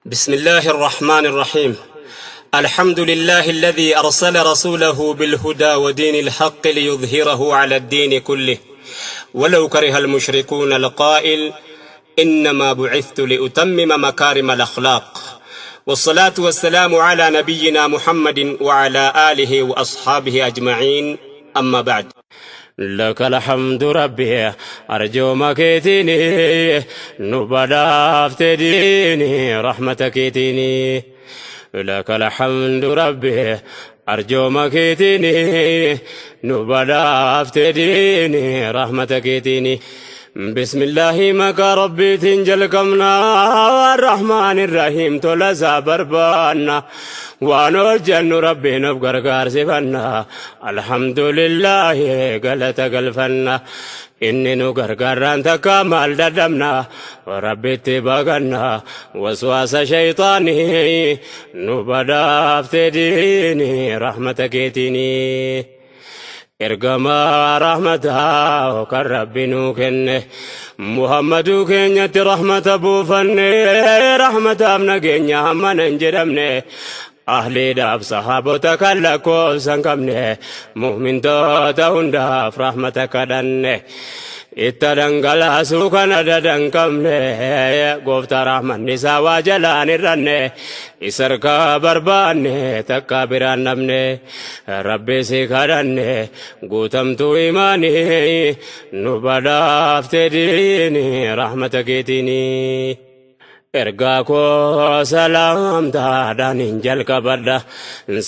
بسم الله الرحمن الرحيم الحمد لله الذي أرسل رسوله بالهدى ودين الحق ليظهره على الدين كله ولو كره المشركون القائل إنما بعثت لأتمم مكارم الأخلاق والصلاة والسلام على نبينا محمد وعلى آله وأصحابه أجمعين أما بعد لك الحمد ربي أرجو مكيتني نبدا ديني رحمتك تيني لك الحمد ربي أرجو مكيتني نبدا ديني رحمتك تيني بسم الله مكا ربي تنجل كمنا الرحمن الرحيم تولزا بربانا وانو ربي نبقر سفنا الحمد لله قلت قلفنا إني نقرقر أنت كمال ددمنا وربي تبغنا وسواس شيطاني نبدا افتديني رحمتك تيني Ergamaa rahmataa kan Rabbi nuu kenne Muhammaduu keenyatti rahmata buufanne rahmataaf nageenya hammana hin jedhamne ahliidhaaf sahaabota kan lakkoofsa hin qabne mu'mintoota hundaaf rahmata kadhanne itta dhangalaasuu kan adada hin qabne gooftaa rahmanni isaa waa jalaan hir'anne isa harkaa barbaanne takka biraan dhabne rabbi si kadhanne guutamtuu imaanii nu badhaafte diini rahmata keetiini. Ergaa koo salaamtaadhaan hin jalqabadha.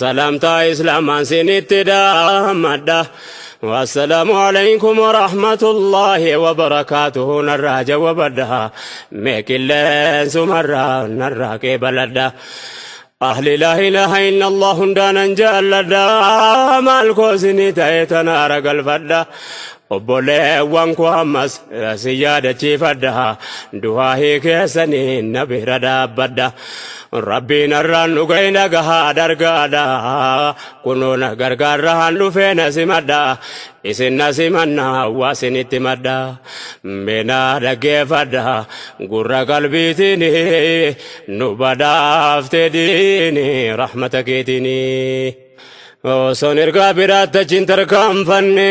Salaamtaa Islaamaan sinitti dhaammadha. Wassalaamu alaykum warahmatullaahi wabarakaatuhu narraa jawwabadha. Mee qilleensumarraa narraa qeebaladha. Ahli laa ilaaha illallah hundaanan jaalladha. Maal koo isinii ta'e tanaara galfadha. Obboleewwan koo ammas si yaadachiifadha. Du'aahii keessanii na bira dhaabbadha. Rabbiin har'aan nu ga'e dhagahaa dargaadha. Kunoo na gargaarraan dhufee na simadha. Isin na simannaa waa isinitti madha. Mee na dhaggeeffadha. Gurra qalbiitiin nu badhaafte diini rahmata keetiin. Osoon ergaa biraatti achiin tarkaanfanne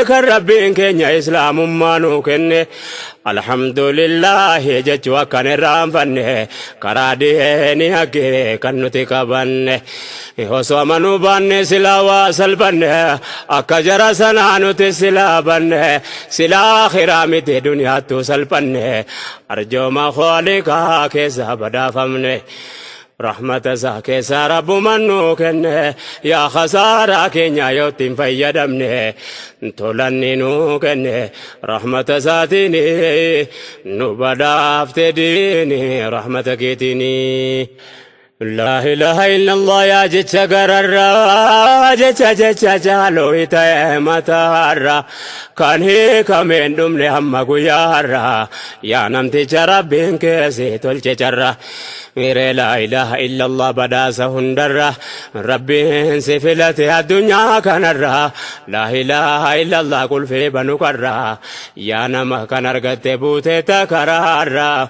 kan Rabbiin keenya islaamummaa nuu kenne alhamdulillaahi jechuu akkan irraanfanne karaa diinii haqqee kan nuti qabanne osoo amanuu baanne silaa waa salphanne akka jara sanaa nuti silaa banne silaa akhiraa miti duniyaattuu salphanne arjooma khaaliqaa keessa badhaafamne. Rahmata isaa keessaa rabbuman nuu kenne yaa khasaaraa keenya yoo ittiin fayyadamne tolanni nuu kenne rahmata isaatiin nu badhaafte diini rahmata keetiin. Laa ilaaha illallah yaa jecha gararraa jecha jecha jaaloo ta'e mataarra kan hiikameen dhumne hamma guyyaa har'aa yaa namticha rabbiin keessi tolche carra. Miree laa ilaaha illallah badhaasa hundarra rabbiin si filate addunyaa kanarra laa ilaaha illallah qulfii banu karra yaa nama kan argatte buute takaraarra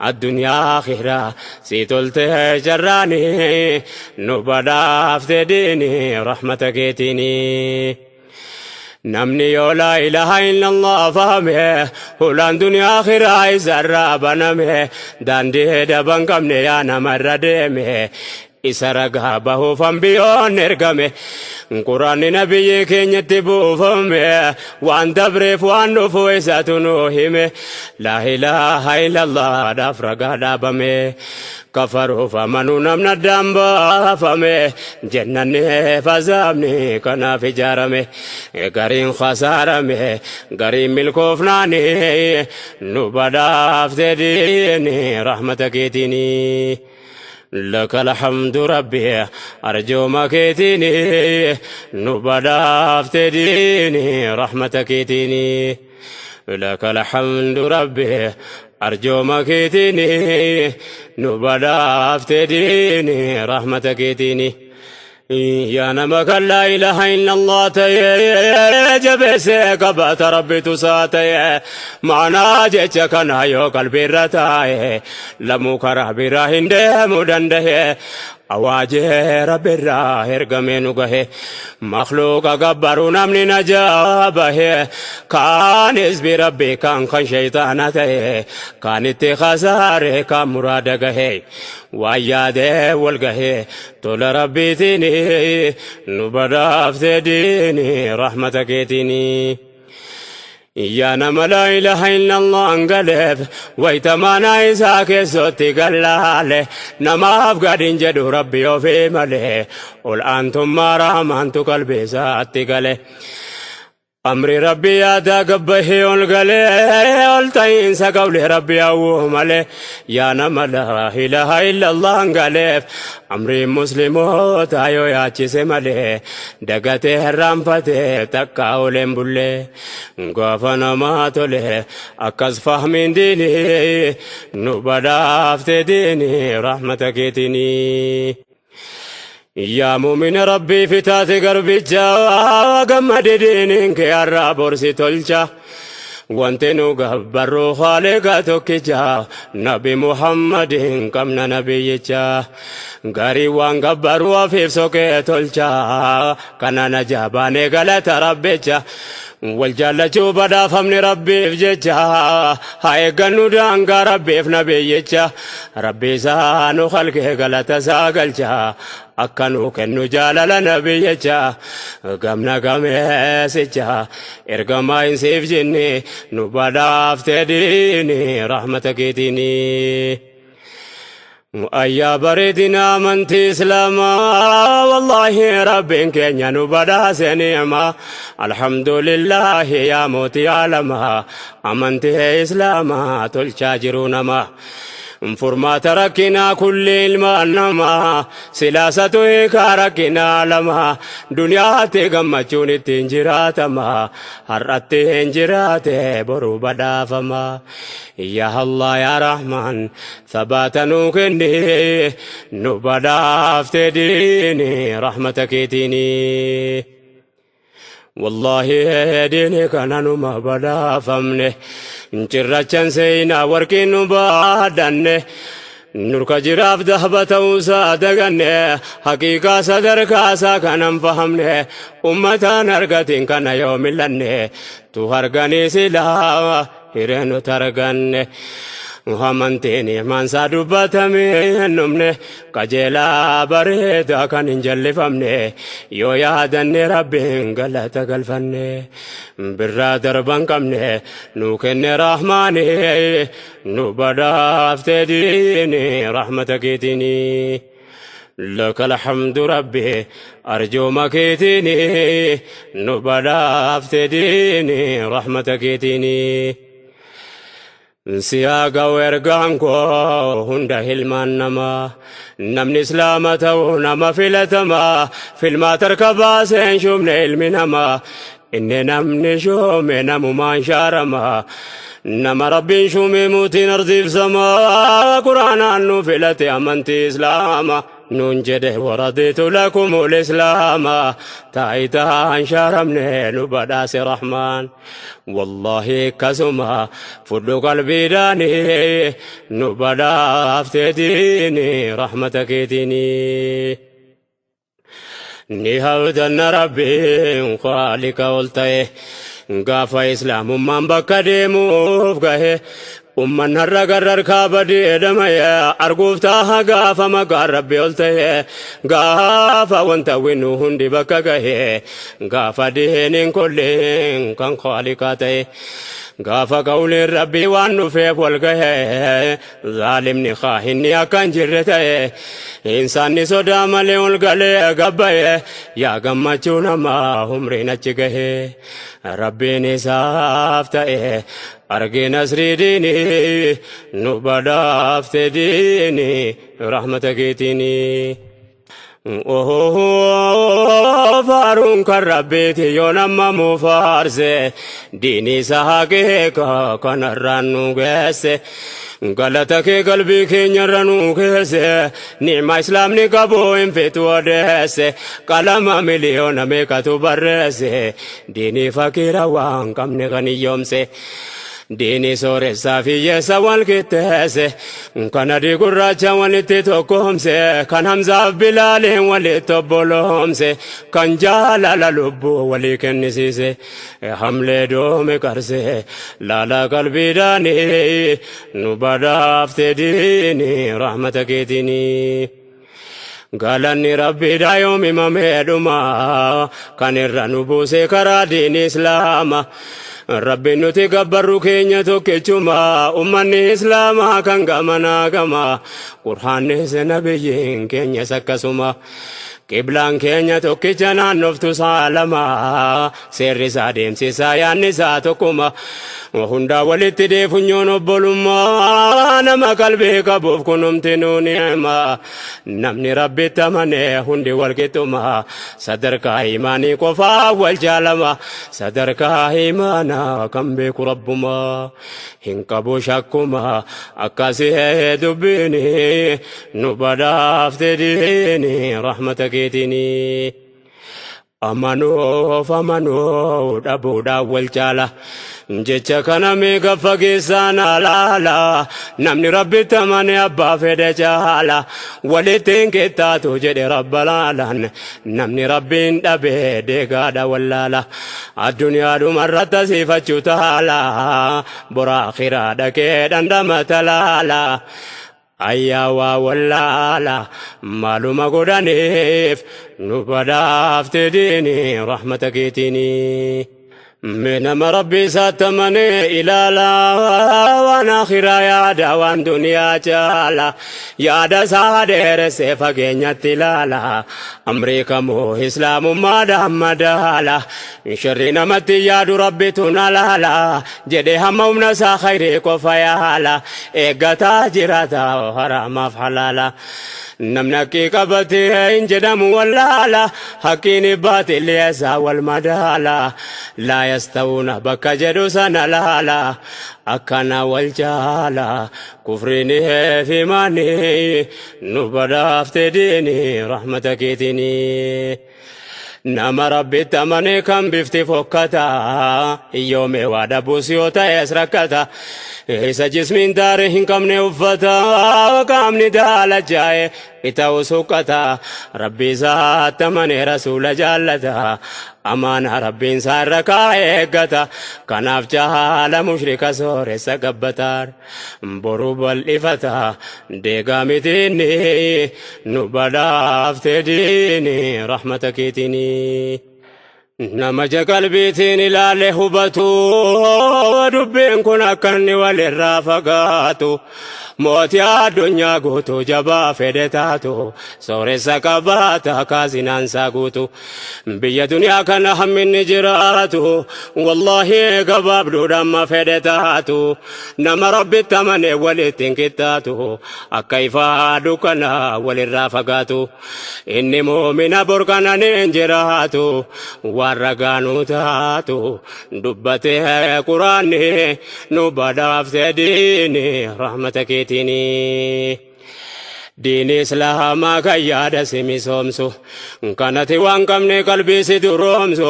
addunyaa akhiraa si tolte jarraani nu badhaafte diini rahmata keetiini. Namni yoo laa ilaaha illallah fahame hulaan duniyaa akhiraa isarraa baname daandii daban qabne yaa namarra deeme isa ragaa bahuuf ambiyoon ergame quraanni nabiyyi keenyatti buufame waan dabreef waan dhufu isatu nu hime laa ilaaha illallah dhaaf ragaa dhaabame kafaruuf amanuu namni addaan baafame jennanni fazaabni kanaaf ijaarame gariin khasaarame gariin milkoofnaani nu badhaafte diini rahmata keetiini. لك الحمد ربي أرجو مكيتني نبدا ديني رحمتك تيني لك الحمد ربي أرجو مكيتني نبدا ديني رحمتك تيني. Yaa nama kan laa ilaaha illallah ta'ee jabeessee qabaata rabbitu isaa ta'e maanaa jecha kanaa yoo qalbiirra taa'e lamuu karaa biraa hin deemuu danda'e awaajee rabbirraa ergamee nu gahe makhluuqa gabbaruu namni najaa bahe kaan hizbi rabbi kaan kan shayxaana ta'e kaan itti khasaare kaan muraada gahe waan yaadee wal gahe tola rabbiitiin nu badhaaftee diini rahmata keetiini. Yaa nama laa ilaaha illallah galeef wayita maanaa isaa keessatti gallaale namaaf gadin jedhu rabbi ofii malee ol aantummaa rahmaantu qalbii isaatti gale. Amri rabbi yaadaa gabbahee ol galee ol ta'iinsa qawlee rabbi hawwuu malee yaa nama laa ilaaha illallah galeef amriin musliimoota yoo yaachise malee dagatee herraanfatee takka oleen bullee gaafa namaa tole akkas fahmiin diinii nu badhaafte diinii rahmata keetinii. Yaa muumina rabbii fitaate garbicha gammade diiniin kee har'aa borsi tolcha. Wanti nu gabbarru haaliqa tokkicha nabi Muhammadin qabna nabiyyicha. Garii waan gabbaru ofiif soqee tolcha kana na jaabaanee galata rabbicha. Wal jaallachuu badhaafamni rabbiif jecha haa eeggannu daangaa rabbiif nabiyyicha. Rabbi isaa nu halkee galata isaa galcha akka nu kennu jaalala nabiyyicha. Gamna gameessicha ergamaa hin siif jinni nu badhaaftee diini rahmata keetiini. Ayyaa bareedina amantii islaamaa wallaahi rabbiin keenya nu badhaase ni'maa alhamdulillaahi yaa mootii aalamaa amantii islaamaa tolchaa jiru namaa. Furmaata rakkinaa kulli ilmaan namaa silaasatu hiikaa rakkinaa lama duniyaatti gammachuun ittiin jiraatama har'atti hin jiraate boru badhaafama. Yaa Allah yaa Rahmaan sabaata nuu kenni nu badhaafte diini rahmata keetiini. Wallaahi diini kana numa badhaafamne cirrachan seenaa warqiin nu baadhanne nurka jiraaf dahba ta'uusaa daganne haqiiqaa sadarkaasaa kanan fahamne ummataan argatiin kana yoo millanne tu arganii silaa hiree nu targanne. Amantiin imaansaa dubbatamee hin dhumne qajeelaa bareedaa kan hin jallifamne yoo yaadanne rabbiin galata galfanne birraa darban qabne nu kenne rahmaani nu badhaafte diini rahmata keetiini. لك الحمد ربي أرجو مكيتني نبدا ديني رحمتك تيني Siyaaga ergaan koo hunda hilmaan namaa namni islaama ta'uu nama filatamaa filmaata harka baaseen shuumne ilmi namaa inni namni shuume namumaan shaaramaa nama rabbiin shuume mootiin ardiif samaa quraanaan nu filate amantii islaamaa nuun jedhe waradiitu lakumul islaama taayitaan shaaramne nu badhaase rahmaan wallaahi akkasuma fudhu qalbiidhaani nu badhaafte diini rahmata keetiini. Ni hawdanna rabbiin khaalika ol ta'e gaafa islaamummaan bakka deemuuf gahe umman har'a gararkaa badee dhamaye arguuf taaha gaafa maqaan rabbi ol ta'e gaafa wanta winnu hundi bakka gahe gaafa diiniin kulliin kan khaaliqaa ta'e gaafa qawliin rabbii waan dhufeef wal gahe zaalimni kaahinni akka hin jirre ta'e insaanni sodaa malee ol galee gabbaye yaa gammachuu namaa umriin achi gahe rabbiin isaaf ta'e argee nasrii diinii nu badhaafte diinii rahmata keetiinii. Faaruun kan rabbiiti yoo nama mu faarse diinii isaa haqiiqa kanarraan nu geesse. Galata kee qalbii keenyarra nuu keesse, ni'ma islaamni qabu hin feetu odeesse, qalama miliyoona meeqatu barreesse, diinii fakiira waan qabne kan hiyyoomse. Diinii sooressaa fi hiyyeessa wal qixxeesse, kan adii gurraacha walitti tokkoomse, kan Hamzaaf Bilaaliin walitti obboloomse, kan jaalala lubbuu walii kennisiise. Hamlee doome qarse laala qalbiidhaani nu badhaafte diini rahmata keetiini. Galanni Rabbiidha yoom himamee dhuma, kan irra nu buuse karaa diini Islaama. Rabbiin nuti gabbarru keenya tokkichuma, ummanni Islaamaa kan gamanaa gama, Qur'aannis nabiyyiin keenyas akkasuma. Qiblaan keenya tokkicha naannoftu saalama, seerri isaa deemsi isaa yaadni isaa tokkuma. Hundaa walitti deefunyoon obbolummaa, nama qalbii qabuuf kunumti nuu ni'ima. Namni Rabbitti amane hundi wal qixxuma, sadarkaa imaanii qofaa wal jaalama, sadarkaa imaanaa kan beeku Rabbuma. Hin qabu shakkuma akkasii dubbiini nu badhaafte diini rahmata keetiini. Amanuuf amanuu dhabuudhaan wal caala. Jecha kana meeqa fageessaan alaala. Namni Rabbitti amane abbaa fedhe caala. Walitti hin qixxaatu jedhe Rabba laalaan. Namni Rabbiin dhabe deegaadha wallaala. Addunyaadhuma irratti asiifachuu taala. Bora akhiraa dhaqee dhandhama talaala. Ayyaa waa wallaala maaluma godhaniif nu badhaafte diini rahmata keetiini. Mee nama Rabbi isaatti amanee ilaala, waan akhiraa yaada waan duniyaa caala, yaada isaa dheeressee fageenyatti ilaala, amrii kamuu islaamummaadhaan madaala, sharri namatti yaadu Rabbitu na laala jedhee hamma humna isaa khayrii qofa yaala, eeggataa jiraata haraamaaf halaala. Namni haqqii qabatee hin jedhamu wallaala, haqqiin baatilli isaa wal madaala, laa yastawuuna bakka jedhu sana laala, akkana wal jaala kufriin fi imaani nu badhaafte diini rahmata keetiini. Nama Rabbitti amane kan bifti fokkata, hiyyoome waa dhabuus yoo ta'es rakkata, isa jismiin taare hin qabne uffata, qaamni daalachaa'e ita'u suqqata, Rabbi isaatti amane rasuula jaallata, amaana Rabbiin isaa irra kaa'e eeggata, kanaaf jaala mushrika sooressa gabbataar boru bal'ifata deegaa mitiinni nu badhaafte diini rahmata keetiini. Nama ja qalbiitiin ilaale hubatu, dubbiin kun akka inni walirraa fagaatu, mootii addunyaa guutuu jabaa fedhe taatu, sooressa qabaata kaasinaansaa guutu, biyya duniyaa kana hamminni jiraatu, wallaahi gabaabduudhaan ma fedhe taatu, nama Rabbitti amane walitti hin qixxaatu, akka ifaa dukkana walirraa fagaatu, inni muumina borkananiin jiraatu, waan ragaanuu taatu dubbatee Quraanni nu badhaafte diini rahmata keetiini. Diini Islaamaa kan yaada si misoomsu, kanati waan qabne qalbii si duroomsu,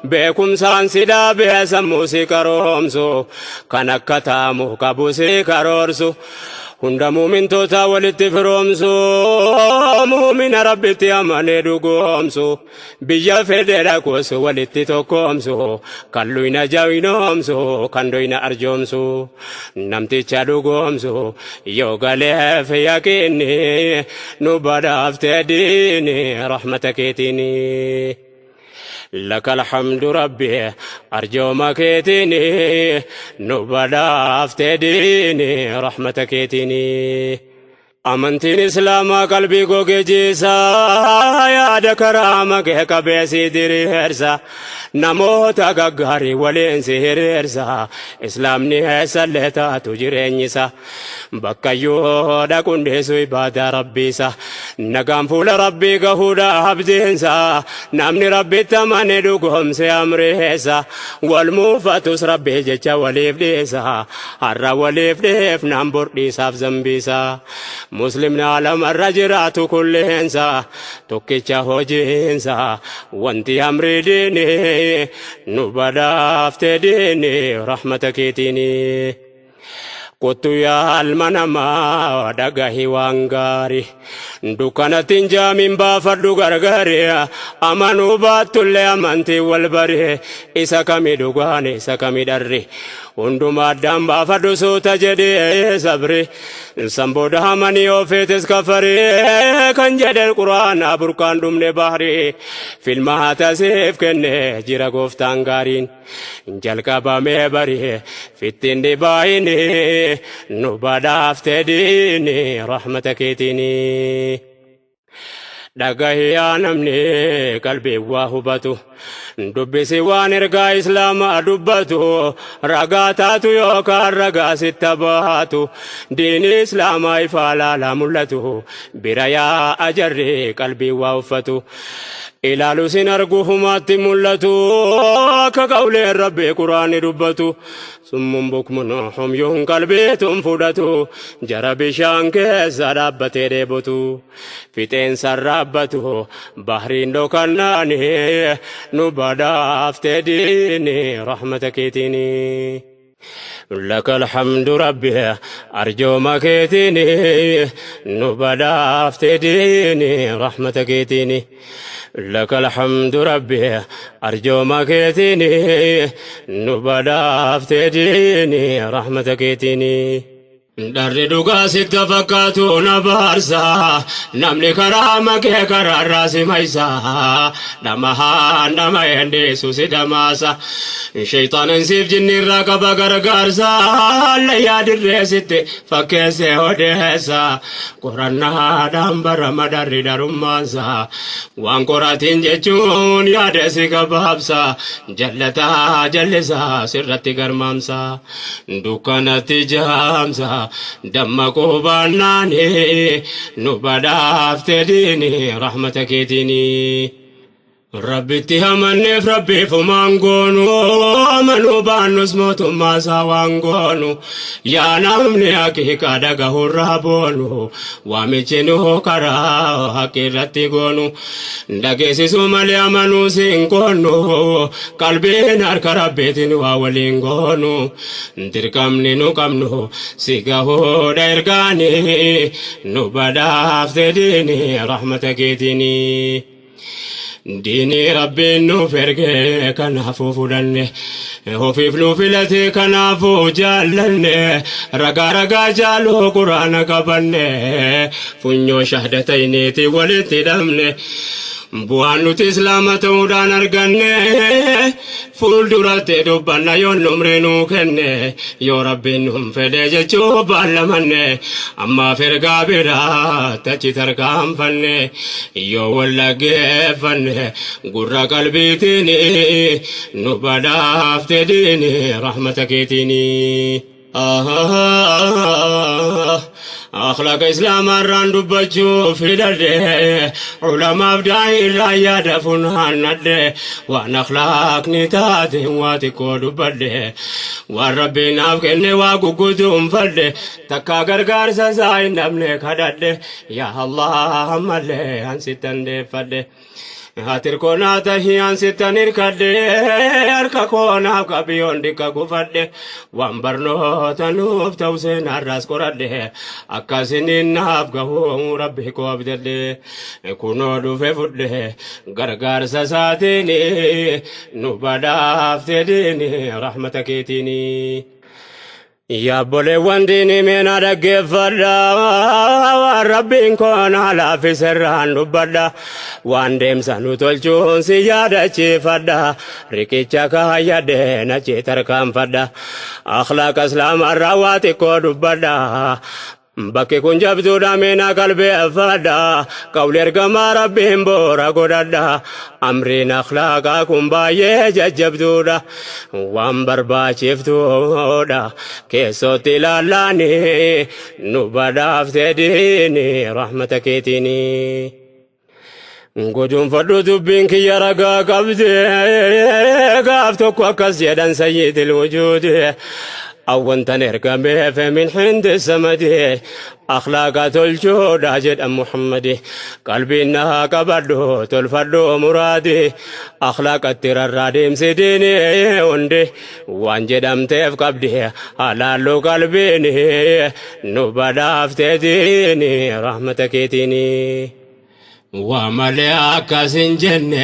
beekumsaan si dhaabee sammuu si qaroomsu, kan akka taamu qabu si karoorsu, hunda muumintoota walitti firoomsu, muumina Rabbitti amanee dhugoomsu, biyya fedhe dhaqus walitti tokkoomsu, kan luyna jawinoomsu, kan doyna arjoomsu, namticha dhugoomsu yoo galeef yaqiinni nu badhaafte diini rahmata keetiini. Laka alhamdu Rabbi arjooma keetiini nu badhaafte diini rahmata keetiini. Amantiin Islaamaa qalbii gogee jiisa, yaada karaa makee qabee si diriirsa, namoota gaggaarii waliin si hiriirsa. Islaamni eessallee taatu jireenyisa, bakkayyuu dhaquun dhiisu ibaadaa Rabbiisa. Nagaan fuula Rabbii gahuudha abdiinsa, namni Rabbitti amane dhugoomse amriisa. Wal muufatus Rabbii jecha waliif dhiisa, har'a waliif dhiifnaan bor dhiisaaf zambiisa. Muslimni alamarra jiraatu kulleensa tokkicha hojiinsa, wanti amrii diini nu badhaafte diini rahmata keetiini. Kottu yaa ilma namaa, dhagahi waan gaarii, dukkanatti hin jaamin, baafadhu gargaari. Amanuu baattullee amantii wal bari, isa kami dhugaan, isa kami dharri, hundumaa addaan baafadhu suuta jedhee sabri. San booda amanii ofeetis kafarii kan jedhe Quraana burqaan dhumne bahri. Filmaata siif kenne jira gooftaan gaariin, jalqabamee bari fittiin dhibaayini nu badhaafte diini rahmata keetiini. Dhagahi yaa namni qalbii waa hubatu, dubbisi waan ergaa Islaamaa dubbatu. Ragaa taatu yookaan ragaa sitta baatu, diini Islaamaa ifaa laalaa mul'atu. Bira yaa ajarri qalbii waa uffatu, ilaalu sin argu humaatti mul'atu, akka qawleen Rabbii Quraanni dubbatu. Summun bukmun humyuun qalbiitun fudhatu, jara bishaan keessa dhaabbatee dheebotu, fixeensa raabbatu bahriin dhokannaani nu badhaafte diini rahmata keetiini. لك الحمد ربي، أرجو keetiini nu badhaafte diini rahmata keetiini. لك الحمد ربي، أرجو keetiini nu badhaafte diini rahmata keetiini. Dharri dhugaa sitti fakkaatu na baarsa, namni karaa makee karaarraa si maysa, dhamahaan dhama endeessu si dhamaasa. Shayxaanan siif jinnirraa qaba gargaarsa, layyaa dirree sitti fakkeessee odeessa. Qorannaadhaan barama dharri dharummaansa, waan qoratiin jechuun yaada si gabaabsa, jallataa jallisaa sirratti garmaamsa, dukkanatti jaamsa. Dammaquu baannaani nu badhaafte diini rahmata keetiini. Rabbitti amanneef Rabbiif humaan goonu, amanuu baannus mootummaa isaa waan goonu. Yaa namni haqiiqaa dhagahurraa boonu, waamichi nu karaa haqi irratti goonu, dhageessisuu malee amanuu siin goonu. Qalbiin harka Rabbiitiin waa waliin goonu, dirqamni nu qabnu si gahuudha ergaani nu badhaafte diini rahmata keetiini. Diinii Rabbiin nuuf erge kanaafuu fudhanne, ofiif nu filate kanaafuu jaallanne. Ragaa ragaa jaaluu Quraana qabanne, funyoo shahdatayniiti walitti hidhamne. Bu'aan nuti Islaama ta'uudhaan arganne fuulduratti dubbanna yoon umrii nuu kenne, yoo Rabbiin nuun fedhe jechuu baallamanne. Ammaaf ergaa biraa tachi tarkaanfanne, yoo wal dhaggeeffanne gurra qalbiitiin nu badhaafte diini rahmata keetiini. Akhlaaqa Islaamaa irraan dubbachuu fidadhe, ulamaaf daa'ii irraa yaada funaannadhe. Waan akhlaaqni taate waa xiqqoo dubbadhe, waan Rabbiin naaf kenne waa gugguutuunfadhe. Takka gargaarsa isaa hin dhabne kadhadhe, yaa Allah, ammallee an sittan deeffadhe. Hatir koonaa tahii an sittan hirkadhe, harka koonaaf qabiyyoon dikka gufadhe. Waan barnoota nuuf ta'u seenaarraas qoradhe, akkasiniin naaf gahuu Rabbi koo abdadhe. Kunoo dhufe fudhe gargaarsa isaatiin nu badhaafte diini rahmata keetiini. Yaabboleewwan diinii meena dhaggeeffadha, waan Rabbiin koonaa laaffiserraan dubbadha. Waan deemsa nu tolchuun si yaadachiifadha, riqicha kaayyadhe nachi tarkaanfadha. Akhlaaqa Islaamarraa waa xiqqoo dubbadha. Bakki kun jabduudha, meena qalbeeffadha. Qawli ergamaa Rabbiin boora godhadha. Amriin akhlaaqaa kun baay'ee jajjabduudha. Waan barbaachiftuudha. Keessootti ilaallaani nu badhaaftee diini rahmata keetiini. Guduunfadhu, dubbiin kiyya ragaa qabdi. Gaaf tokko akkas jedhan sayyidil wujuudi. Awwantan ergameef min hindi samadi akhlaaqa tolchuudha jedhan Muhammadi. Qalbiin naa qabadhu, tolfadhu muraadi. Akhlaaqatti rarraa deemsi diini hundi waan jedhamteef qabdi. Halaallu qalbiini nu badhaaftee diini rahmata keetiini. Waa malee akkas hin jenne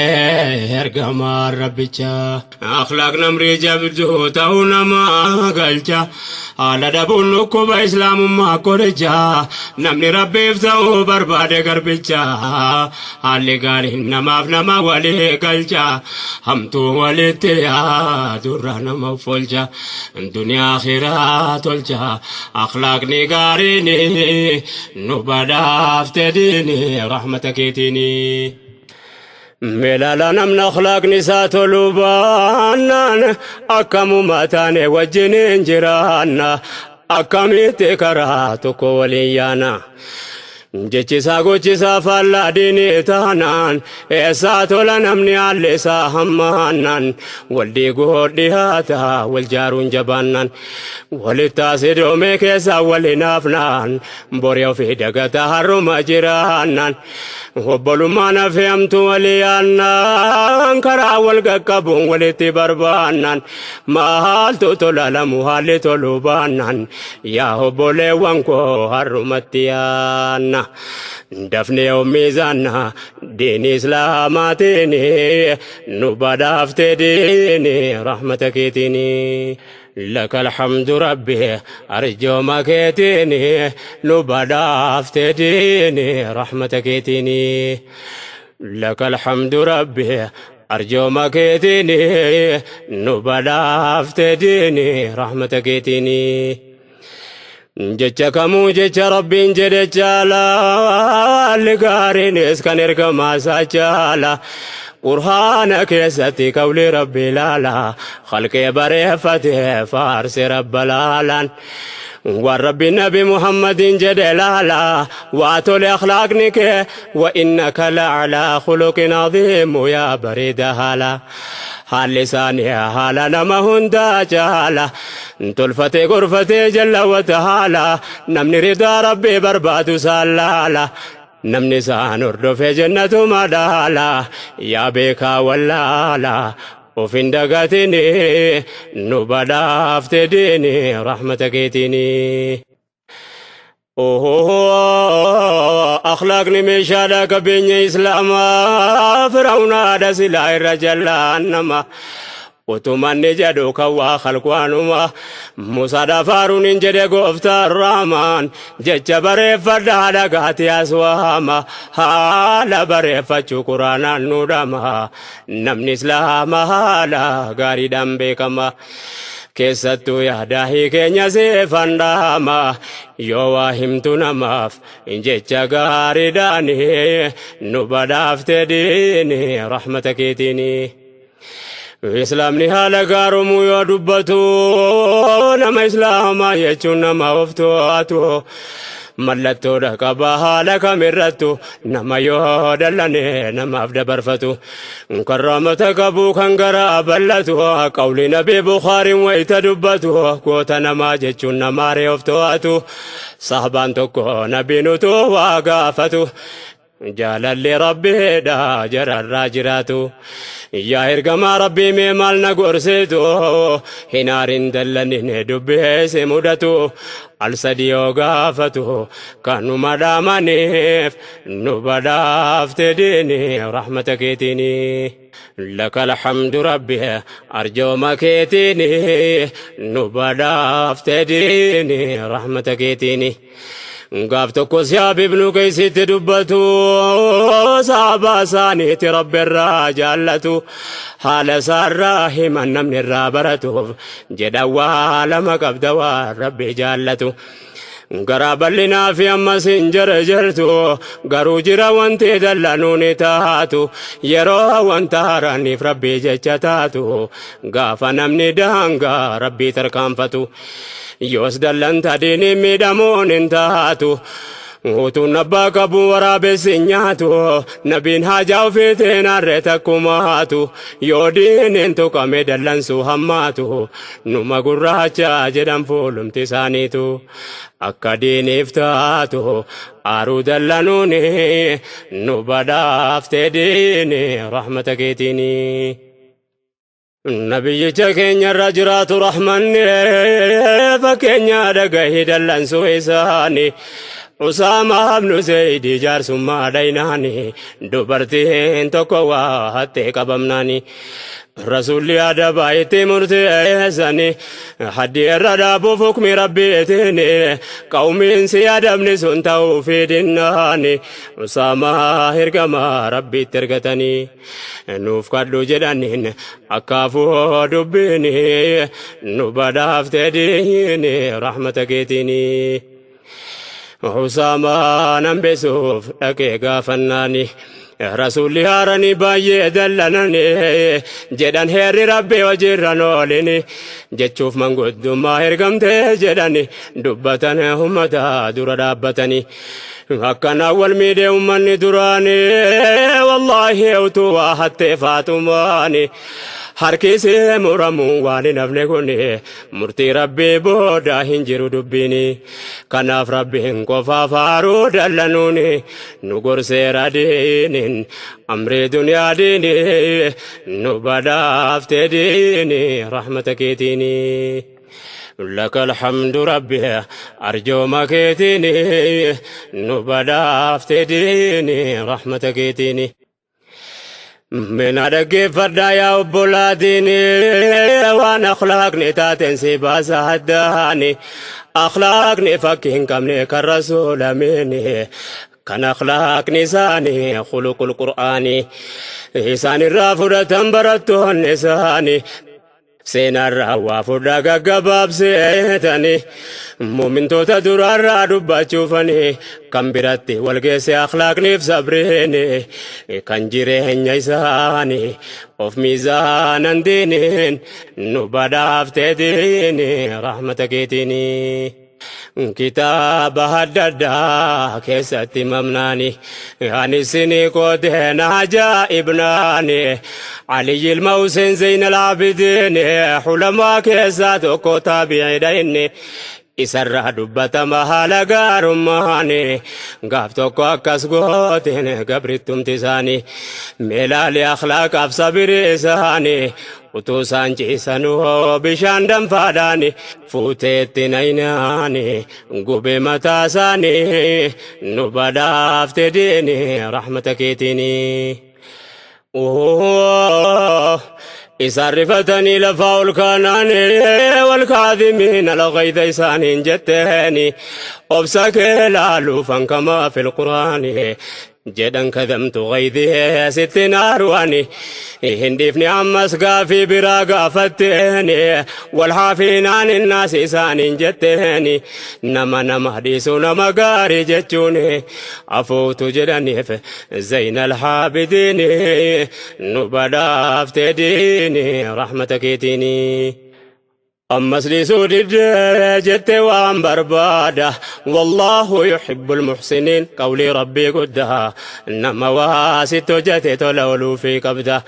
ergamaa Rabbicha. Akhlaaq namrii jabduu ta'uu nama galcha. Haala dhabuun dhukkuba, islaamummaa qoricha. Namni Rabbiif ta'uu barbaade garbicha. Haalli gaariin namaaf nama walii galcha. Hamtuu walitti yaadurra nama folcha. Duniyaa akhiraa tolcha. Akhlaaqni gaariin nu badhaafte diini rahmata keetiini. Meelaala, namni akhlaaqni isaa toluu baannaan akkamuma taane wajjin hin jiraanna? Akkamitti karaa tokko waliin yaana? Jechisaa gochisaa faallaa diinii taanaan eessaa tola namni haalli isaa hammaannaan? Wal diiguu dhiyaata wal jaaruun jabaannaan. Walitti asidoomee keessaa wal hinaafnaan borii ofii dagata har'uma jiraannaan. Obbolummaan hafeamtu walii yaannaan, karaa wal qaqqabuun walitti barbaannaan maaltu tola lamu haalli toluu baannaan? Yaa obboleewwan koo, har'umatti yaanna. Dafnee miizaanna diini islaamaatiin nu badhaaftee diini rahmata keetiini. لك الحمد ربي، أرجو كيتيني نبدافت ديني رحمتك كيتيني. لك الحمد ربي، أرجو كيتيني نبدافت ديني رحمتك كيتيني. Jecha kamuu jecha Rabbiin jedhe caalaa, gaariinis kan ergamaa isaa caala. Qur'aana keessatti qawli Rabbi ilaala. Khalqee bareeffate faarsi Rabba laalaan. Waan Rabbi Nabi Muhammadin jedhe laala. Waa tole akhlaaqni kee. وإنك لعلى خلق عظيم yaa bareeda haala. Haalli isaanii haala nama hundaa caala. Tolfatee gorfatee jallawwata haala. Namni ridaa Rabbii barbaadu isaan laala. Namni isaan hordofee jannatu madaala. Yaa beekaa wallaala. Of hin dagatini nu badhaafte diini rahmata keetiini. Akhlaaqni meeshaadha qabeenya islaamaa. Firawunaadha silaa irra jallaan nama. Utumanni jedhu kan waa khalqwaanuma. Musaadha faaruun hin jedhe gooftaan Raamaan. Jecha bareeffadhaa dhagaati aswaama. Haala bareeffachuu quraanaan nu dhama. Namni islaama haala gaariidhaan beekama. Keessattuu yaadaahii keenya seefan dhaama. Yoo waa himtu namaaf jecha gaariidhaan nu badhaafte diini rahmata keetiini. Islaamni haala gaarumuu yoo dubbatu, nama islaamaa jechuun nama of to'atu. Mallattoodha qaba haala kamirrattu, nama yoo dallane namaaf dabarfatu. Karraamata qabu kan garaa bal'atu. Qawli Nabii Bukhaariin wayita dubbatu, goota namaa jechuun namaaree of to'atu. Sahabaan tokko nabiin utuu waa gaafatu. Jaalalli Rabbiidha jararraa jiraatu. Yaa ergamaa Rabbii, mee maal na gorsitu? Hin aarin, dallanin dubbeesse mudatu. Al sadi yoo gaafatu kanuma dhaamaniif nu badhaafte diini rahmata keetiini. لك الحمد ربي، أرجو keetiini nu badhaafte diini rahmata keetiini. Gaaf tokko Siyaab ibnu Qeesitti dubbatu, sahabaa isaaniitti Rabbi irraa jaallatu. Haala isaarraa himan namni irraa baratuuf jedha, waa lama qabda waan Rabbi jaallatu. Garaa bal'inaa fi ammas hin jarjartu, garuu jira wanti dallanuun taatu, yeroo wanta haaraaniif Rabbii jecha taatu, gaafa namni daangaa Rabbii tarkaanfatu, yoos dallanta diiniin miidhamuun hin taatu. Utuun abbaa qabu waraabessi hin nyaatu, nabiin haajaa ofiitiin harree takkumaatu, yoo diiniin tuqame dallansuu hammaatu, numa gurraacha jedhan fuulumti isaaniitu. Akka diiniif taatu aaruu dallanuuni, nu badhaaftee diini rahmata keetiini. Nabiyyicha keenya irra jiraatu rahmanni, fakkeenya dhagahi dallansuu isaanii. Usaamaa ibnu Zeeyidii jaarsummaa dhaynaani, dubartiin tokko waa hattee qabamnaani. Rasuulli adabaa itti murteessani, haddi irra dhaabuuf hukmi Rabbiitiin, qawmiin si adabni sun ta'uu fi dinnaani. Usaamaa ergamaa Rabbiitti ergatanii, nuuf kadhu jedhaniin, akkaafuu dubbiini nu badhaaftee diini rahmata keetiini. Usaamaa hambisuuf dhaqee gaafannaani, Rasuulli haaranii baay'ee dallanani, jedhan heerri Rabbi hojiirra oolini jechuuf manguddummaa ergamtee jedhani dubbatan ummata dura dhaabbatani. Akkana wal miidhee ummanni duraani, wallaahi utuu waa hattee Faaxumaani harkisee muramuu waan hin hafne, kun murtii Rabbii booda hin jiru dubbiini. Kanaaf Rabbiin qofaaf haaruu dallanuuni nu gorseera diiniin, amrii duniyaa diini nu badhaaftee diini rahmata keetiini. لك الحمد ربي، أرجو keetiini nu badhaaftee diini rahmata keetiini. Mina dhaggeeffadhaa yaa obbolaatiin, waan akhlaaqni taateen si baasa haddaani, akhlaaqni fakkii hin qabne kan rasuulamiini, kan akhlaaqni isaanii khuluqul Qur'aanii isaan irraa fudhatan barattoonni isaanii. Seenarraa waa fudhaa gaggabaabseetani, muumintoota duraarraa dubbachuufani kan biratti walgeesse akhlaaqniif sabriini, kan jireenya isaanii of miizaanan diiniin nu badhaaftee diini rahmata keetiini. Kitaaba adda addaa keessatti mamnaani, ani isinii qooteen ajaa'ibnaani, Aliyyi ilma Hussein Zeyn al-Abidin, hulamaa keessaa tokko, taabi'iidha inni, isarraa dubbatama haala gaarummaani. Gaaf tokko akkas gooteen gabrittumti isaanii, meelaalee akhlaaqaaf sabirii isaanii, utuu isaan ciisanuu bishaan danfaadhaani fuuteetti naynaani gubee mataa isaanii, nu badhaafte diini rahmata keetiini. Isaan rifatanii lafaa ol kaanaani, والكاظمين الغيظ isaaniin jetteeni, obsa kee laaluufan كما في القرآن jedhan, كظمت غيظي sitti naaruani hin dhiifne. Ammas gaafii biraa gaafatteeni, والعافين عن الناس isaaniin jetteeni, nama nama dhiisu nama gaarii jechuun, afuutu jedhaniif Zayn al-Haabidiin, nu badhaaftee diini rahmata keetiini. Ammas dhiisuu didee jette waan barbaada, والله يحب المحسنين qawlii Rabbii guddaa, nama waa sitti hojjete tola ooluufii qabda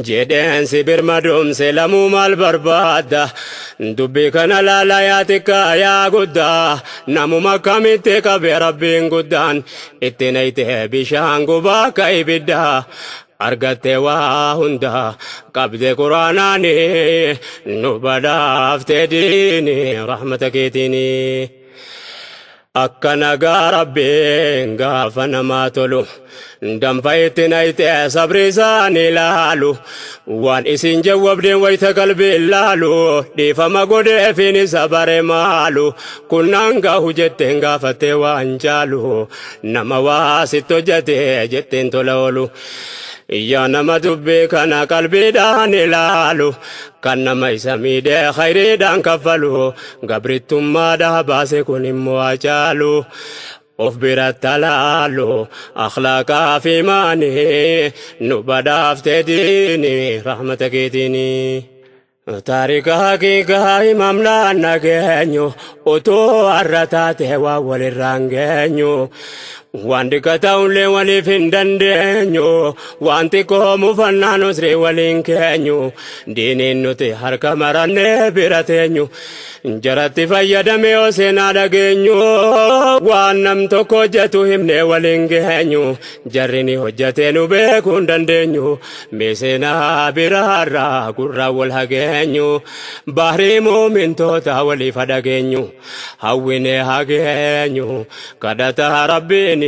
jedheen, si birmadoomse lamuu maal barbaadda? Dubbii kana laala yaa xiqqaa yaa guddaa, namuma akkamitti qabe Rabbiin guddaan, itti nayte bishaan gubaa akka ibiddaa, argatte waa hunda qabde Quraanaani, nu badhaafte diini rahmata keetiini. Akka nagaa Rabbiin gaafa namaa tolu, danfa itti nayte sabri isaanii laalu, waan isin jawwabdeen wayta qalbii laalu, dhiifama godheefin isa bare maalu kunnaan gahu jetteen gaafattee waan caalu, nama waa sitti hojjete jetteen tola oolu. Yaa nama dubbii kana qalbiidhaan ilaalu, kan nama isa miidhee khayriidhaan kaffalu, gabrittummaadhaa baase kun immoo Hacaalu. Of biratti alaalu akhlaaqaa fi imaanii, nu badhaaftee diini rahmata keetiini. Taarika haqiiqaa himamnaan nageenyu, utuu har'a taate waan walirraan geenyu. Waan dhiqa ta'ullee waliif hin dandeenyu, waan xiqqoo mufannaan usrii waliin keenyu. Diiniin nuti harka marannee bira teenyu, jaratti fayyadame yoo seenaa dhageenyu. Waan nam tokko hojjetu himnee waliin geenyu, jarri ni hojjetee nu beekuu hin dandeenyu. Mee seenaa biraarraa gurraa wal hageenyu, bahrii muumintoota waliif dhageenyu, hawwinee hageenyu kadhata rabbiini.